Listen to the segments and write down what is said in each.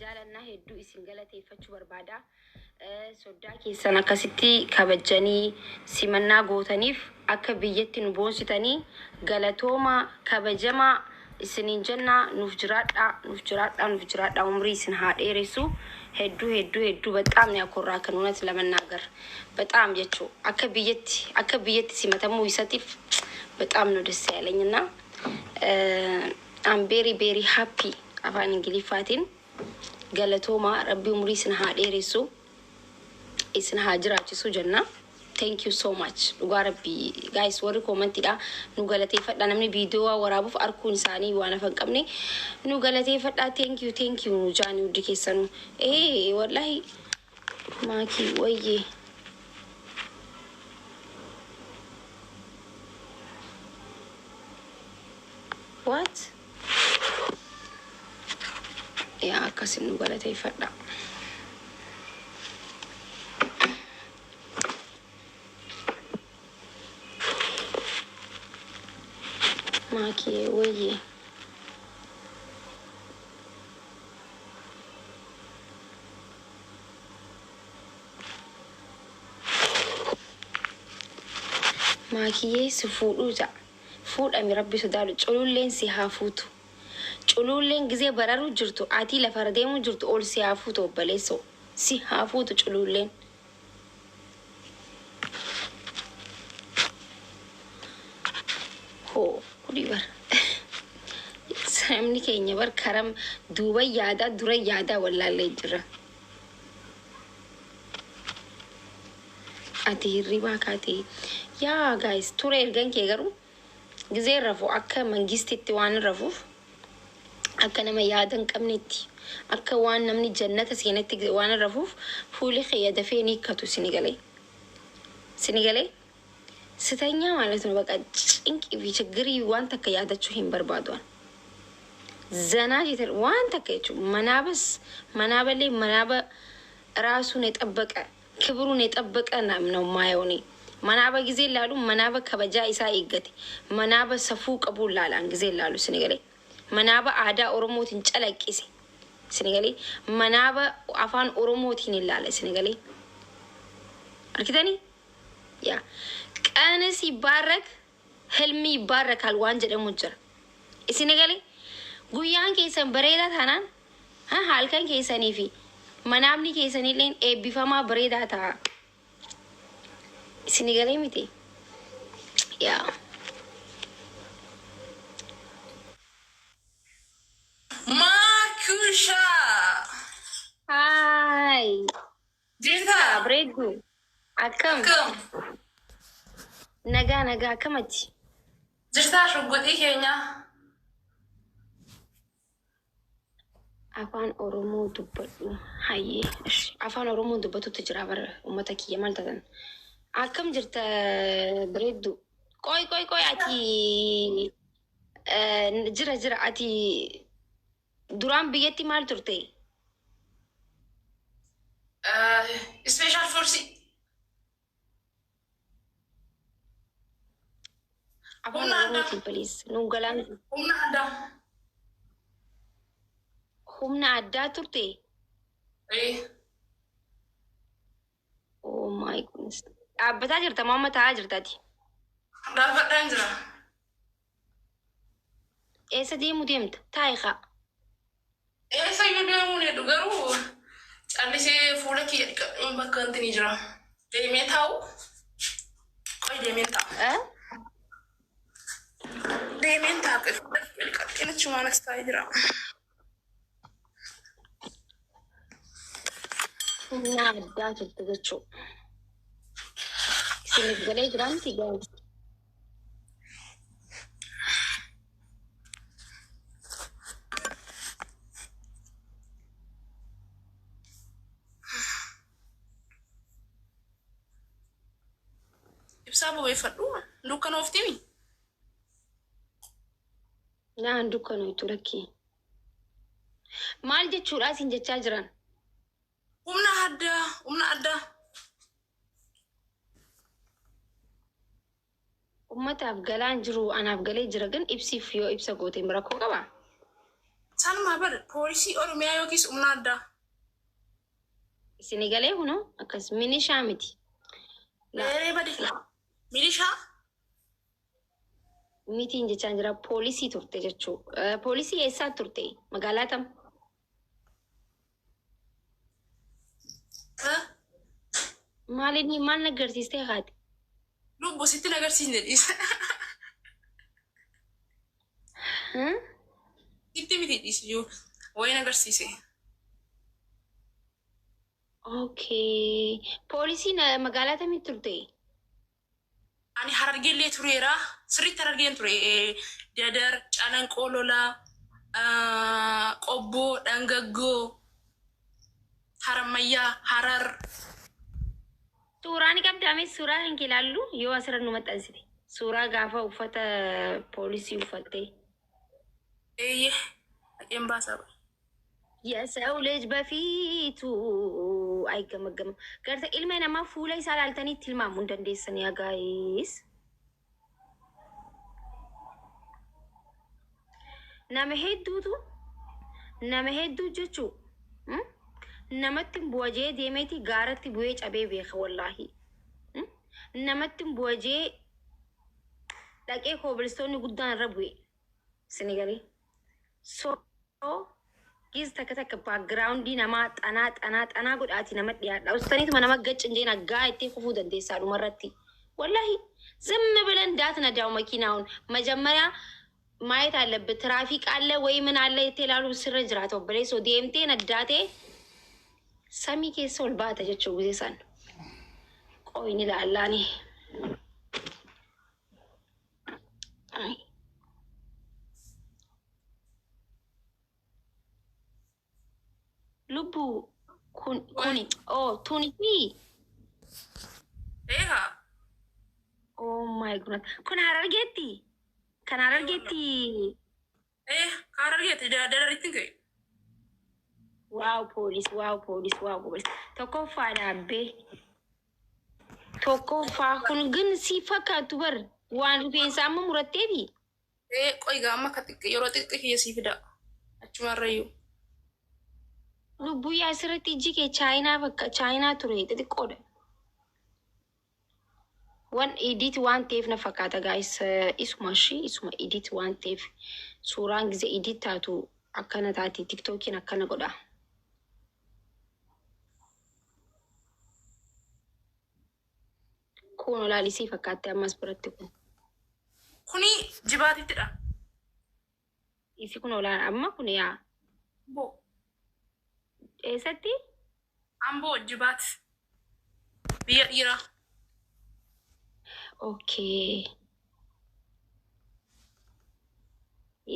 Jaalannaa hedduu isin galateeffachuu barbaada. Soddaa keessan akkasitti kabajjanii simannaa gootaniif akka biyyatti nu boonsitanii galatoomaa kabajamaa isiniin jennaa nuuf jiraadhaa nuuf jiraadhaa nuuf jiraadhaa umrii isin haa dheeressu hedduu hedduu hedduu በጣም ነው ያኮራከን እውነት ለመናገር በጣም jechuu akka biyyatti akka biyyatti simatamuu isatiif በጣም ነው ደስ ያለኝ እና I'm very very happy afaan ingiliffaatiin galatoomaa rabbi umurii isin haa dheeressu isin haa jiraachisu jenna. Thank you so much. Dhugaa rabbi guys warri koomantidha nu galateeffadha namni viidiyoo waraabuuf arkuun isaanii waan hafa hin qabne nu galateeffadha thank you thank you nu jaanii hundi keessanuu. Ee wallahi maakii wayyee. What? Yaa akkasin nu galateeffadha. Maakii wayyee. Maakiyyee si fuudhuu ja'a. Fuudhami rabbi sodaadhu cululleen si haa fuutu. Cululleen gizee bararuu jirtu atii lafarra deemuu jirtu ol si haa fuutu obboleessoo. Si haa fuutu cululleen. Hoo kuni bar. Namni keenya bar karam duuba yaadaa dura yaadaa wallaallee jira. Ati hirribaa kaatee. Yaa guys ture ergan kee garuu gizee rafu akka mangistitti waan rafuuf akka nama yaada hin qabnetti akka waan namni jannata seenetti waan rafuuf fuuli kiyya dafee ni hiikkatu sini galee. Sini galee ስተኛ ማለት ነው። በቃ ጭንቅ ችግር waan takka yaadachuu hin barbaadu. ዘና waan takka jechuun manaabas manaaballee manaaba ራሱን የጠበቀ ክብሩን የጠበቀ ነው ማየው እኔ manaaba gisee laalu manaaba kabajaa isaa eeggate manaaba safuu qabu laalaan gisee laalu sini galee manaaba aadaa oromootiin calaqqise sini galee manaaba afaan oromootiin ilaala sini galee argitanii yaa ቀን ሲባረክ ህልም ይባረካል waan jedhamu jira isin galee guyyaan keessan bareedaa taanaan halkan keessanii fi manaabni keessanillee eebbifamaa bareedaa ta'a. Isin galee miti? Yaa. Maakusha! Haay. Jirtaa? Bareedduu. Akkam? Akkam? Nagaa nagaa akkamati? Jirtaa shugguxii keenya? Afaan Oromoo dubbadhu. Hayyee. Afaan Oromoo dubbatutti jira bara uummata kiyya maal taatan? Akkam jirta bareedduu? Qoy qoy qoy ati jira jira ati duraan biyyatti maal turte? Special force. Afaan Humna addaa. Oromootiin please. Nu galaan Humna addaa. Humna addaa turte? Ee. Oh my goodness. Dhaabbataa jirta moo amma taa'aa jirta ati? Dhaabbadhaan jira. Eessa deemuu deemta? Taa'i kaa. Eessa iyyuu deemuun heddu garuu callisee fuula kiyya dhiqadhuun bakka wanti ni jira. Deemee taa'u. Qoy deemeen taa'a. Eh? Deemeen taa'a fuula kiyya dhiqadheen achumaan as taa'ee jira. Humna addaa turte jechuudha. Isiniif galee jira miti guys? Ibsaa bobeeffadhu. Dukkanoofti. Naan dukkanoitu lakkii. Maal jechuudha isin jechaa jiran? Humna addaa. Humna addaa. Uummataaf galaan jiru anaaf galee jira gan ibsiif yoo ibsa goote rakkoo qabaa? Sanumaa bar poolisii Oromiyaa yookiis humna addaa. Isinii galee kunoo akkas minishaa miti. La Eeree bade. Milishaa? Mitiin jechaan jira poolisii turte jechuu. Poolisii eessaa turte? Magaalaa tam? Maaliin maal na agarsiistee haati? Lubbu sitti na agarsiisne dhiisa. Sitti miti dhiisi iyyuu. Wayin agarsiise. Okay. Poolisiin magaalaa kamitti turte? Ani Harargeellee tureera. Sirriitti Harargeen ture. Dadar, Calanqoo Lolaa, Qobboo, Dhangaggoo, Harammayyaa, Harar. Suuraa ni qabdaa mee suuraa kan kee ilaallu yoo asirra nu maxxansite. Suuraa gaafa uffata poolisii uffattee. Eeyyee. Dhaqeen baasaa. የሰው ልጅ በፊቱ አይገመገምም። Garta ilma namaa fuula isaa ilaaltanii tilmaamuu hin dandeessan yaa guys. Nama hedduutu nama hedduu jechuu namatti bu'a jee deemeeti gaaratti bu'ee cabee beeka wallaahi. Namatti bu'a jee dhaqee koobilistoonni guddaan irra bu'e. Isin galee. So giz takka takka backgroundii namaa xanaa xanaa xanaa godhaati nama dhiyaadha. Ustaniituma nama gaccin jeen aggaa itti kufuu dandeessaa dhumarratti. ወላሂ ዝም ብለን እንዳትነዳው መኪናውን መጀመሪያ ማየት አለብህ። ትራፊክ አለ ወይ ምን አለ የተላሉ ስረ ጅራት obboleessoo deemtee naddaatee samii keessa ol baata jechuu ጊዜ san qoyin ilaallaani. Ay. Lubbu kun kuni oh tuni fi Eegaa. Oh my goodness, kun Harargeetti, kan Harargeetti. Ee, Harargeetti Dadaritti ka'e. Wow, poolis, wow, poolis, wow, poolis, tokkoffaa dhaabbee tokkoffaa. Kun ግን si fakkaatu bar waan rifeensa amma muratteefi. Ee, qoy gaa amma akka xiqqee yeroo xiqqee kiyya sii fida. Achumarrayyuu. Lubbuu yaa asirratti ijji kee chaayinaa bakka chaayinaa ture xixiqqoodha. Waan edit waan ta'eef na fakkaata guys, isuma ishii isuma edit waan ta'eef suuraan gize edit taatu akkana taati, tiktookiin akkana godha. Kun olaalisii fakkaatte ammas biratti kun. Kuni jibaatittidha. Isi kun olaan amma kun yaa. Amboo. Eessatti? Amboo jibaat. Biyya dhiiraa. Okay.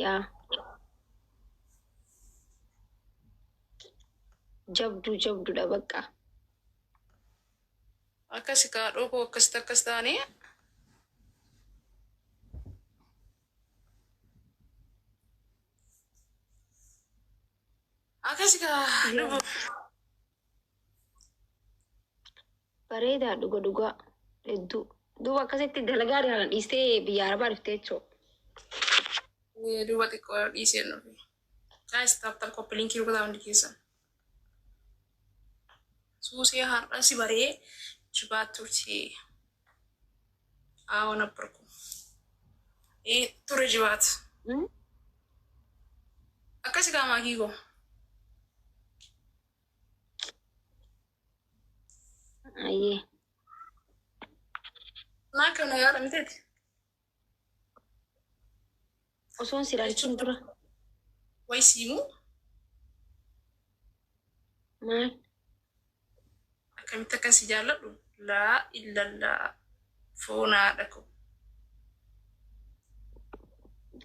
Yaa. Jabduu jabduudha bakka. Akkasi kaadhoo koo akkasitti akkas taanee. Akkasi kaa lubbuu. Bareedaa dhuga dhugaa hedduu. Duuba akkasitti dalagaa kana dhiistee biyya arabaa dhuftee jechuudha. Duuba xiqqoo dhiisee nufi. Guys, tap tap copy linkii rukutaa hundi keessan. Suusee har'a si baree jibaat turte. Aawo ነበርኩ. Ture jibaat. Akkasi kaa maakii koo. Ayyee. Naa kana yaada miteeti. Osoon si ilaalchin dura. Way siimuu Maal? Akkamitti akkan si jaalladhu laa illallaa foonaadha ko.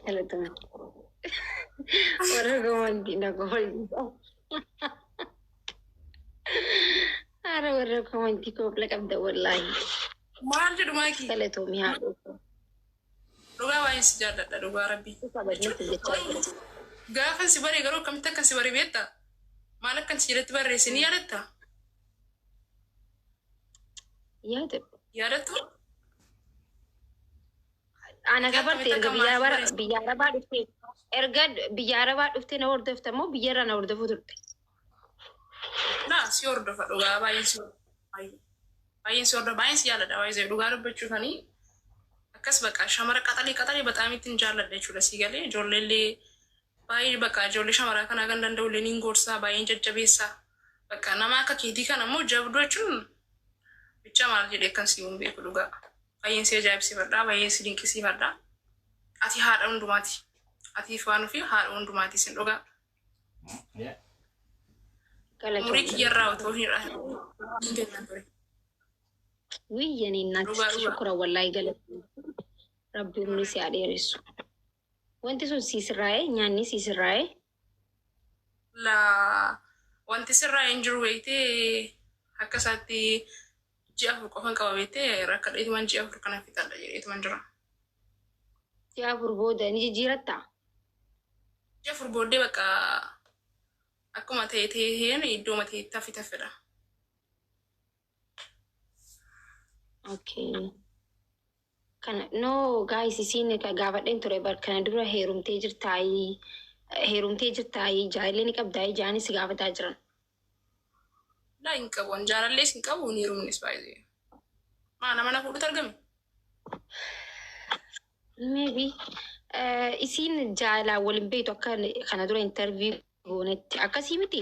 Galatoomi. Warra komantii na kofolchiisa. Haara warra komantii koofla qabda wallaahi. Maal jedhu maakii? Galatoomi haadha. Dhugaa baay'een si jaalladha dhugaa rabbii. Kabajnatti jechaa jira. Gaafa si baree garuu akkamitti akkan si baree beektaa? Maal akkan si jalatti barreesse ni yaadattaa? Yaadadhu. Yaadattu? Ana kabarte erga biyya arabaa dhuftee. Erga biyya Arabaa dhuftee na hordofta moo biyyarraa na hordofuu turte? Naa si hordofa dhugaa baay'een si hordofa. Baay'een si hordofa, baay'een si jaalladha, baay'ee dhugaa dubbachuufanii akkas baqa shamara qaxalee qaxalee bataam ittiin jaalladha jechuudha. Si galee ijoolleellee baay'ee baqa ijoollee shamaraa kanaa kan danda'u illee niin gorsaa, baay'een jajjabeessaa. Bakka nama akka keetii kana immoo jabduu jechuun bicha maal jedhee akkan si hin beeku dhugaa. Baay'een si ajaa'ibsiifadha, baay'een si dinqisiifadha. Ati haadha hundumaati. Ati waan ofii haadha hundumaati sin dhugaa. Umurii Galatoomna. Kiyyarraa otoo hin kennan ture. Wiyya Dhugaa dhugaa. Shukura wallaahi, galatoomna. Rabbi umrii si haa dheeressu. Wanti sun sii sirraa'ee, nyaanni sii sirraa'ee? La wanti sirraa hin jiru beektee, akka isaatti ji'a 4 qofan qaba beektee, rakkadheetuman ji'a 4 kana fixadha jedheetuman jira. Ji'a 4 booda ni jijjiirattaa? Ji'a 4 booddee bakka akkuma ta'e ta'een iddoo ta'e tafi tafidha. Okay. Kana no guys, isiin gaafadheen ture bar kana dura, heerumtee jirtaayii, heerumtee jirtaayii, jaalallee ni qabdaayii jaanis si gaafataa jiran. Laa, hin qabu, ani jaalallees hin qabu, hin heerumnes baay'ee. Maa, nama na fuudhutu argame? Maybe isiin jaalaan waliin beektu akka kana dura interview goonetti akkasii miti.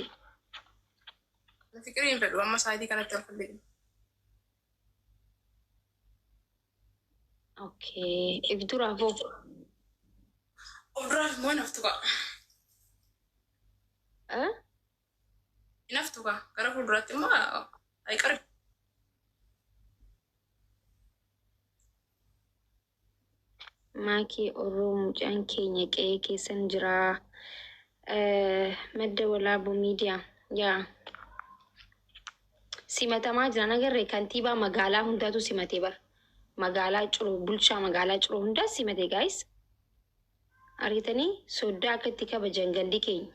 Fikirii hin fedhu amma sa'aatii kanatti alfallee. Okay. If duraaf hoo? Of duraaf immoo hin haftu ka'a. Eh? Hin haftu ka'a. Gara fuulduraatti immoo ayi qari. Maakii Oroo, mucaan keenya qe'ee keessan jira. Madda Walaaboo Miidiyaa. Yaa. Simatamaa jiran agarree, kantiibaa magaalaa hundaatu simatee bara. Magaalaa Ciroo, bulchaa magaalaa Ciroo hundaas simate guys. Argitanii soddaa akka itti kabajan gandi keenya.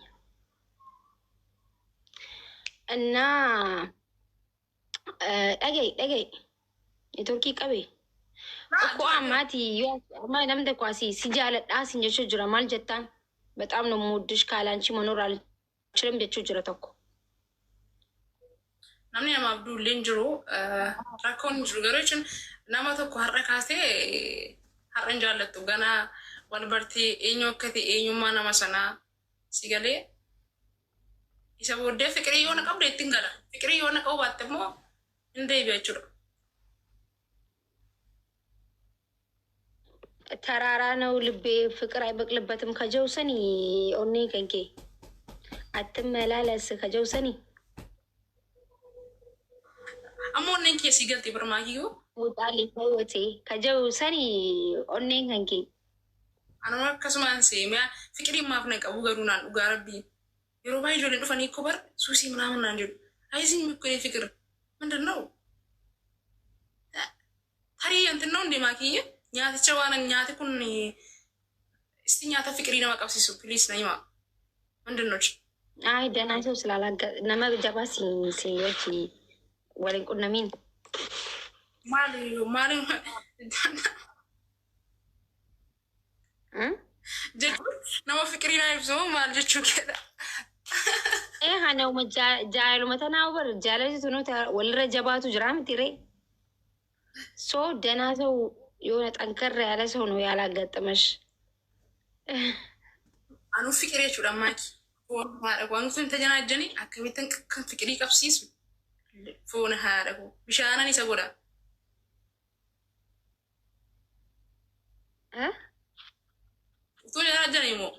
Innaa dhaga'i dhaga'i. Networkii qabe. Okkoo ammaati yoo amma namni tokko asii si jaaladhaa sin jechuu jira, maal jettaan? በጣም ነው የምወድሽ፣ ካላንቺ መኖር አልችልም jechuu jira tokko. Namni namaaf duullee hin jiru, rakkoon hin jiru garuu jechuun nama tokko har'a kaasee har'a hin jaallattu, ganaa wal bartee eenyu akka ta'e, eenyummaa nama sanaa si galee isa booddee fiqirii yoo na qabde ittiin gala, fiqirii yoo na qabu baatte immoo hin deebi'a jechuudha. ተራራ ነው ልቤ ፍቅር አይበቅልበትም ከጀውሰኒ ኦኔ ከንኬ አትመላለስ ከጀውሰኒ። Amma onneen kee si galte birmaakiyyuu. ውጣልኝ ከህይወቴ ከጀውሰኒ onneen ከንኬ። Anuma akkasumaan seemee fiqirii maaf na qabu garuu naan dhugaa rabbii yeroo baay'ee ijoolleen dhufanii koo bar suusii ምናምን naan jedhu አይዝኝ እኮ የኔ ፍቅር ምንድን ነው tarii እንትን ነው እንዴ ማኪዬ, nyaaticha waan nyaati kun እስቲ nyaata fiqirii nama qabsiisu please na himaa, ምንድን ነው? አይ ደህና ሰው ስላላጋ nama jabaa si wajji waliin qunnamiin. Maali maali jechuun nama fiqirii naa ibsu maal jechuu keedha? Ee, hanuma jaalaluma tanaa bar jaalalli tunu walirra jabaatu jira miti ree? So ደህና ሰው የሆነ ጠንከር ያለ ሰው ነው ያላጋጠመሽ። Anuu fiqirii jechuudha maaki. Foon haadha koo wanti sun tajanaajjanii akkamittiin kan fiqirii qabsiisu, foon haadha koo bishaanan isa godha. እ? Utuu janaajjanii immoo.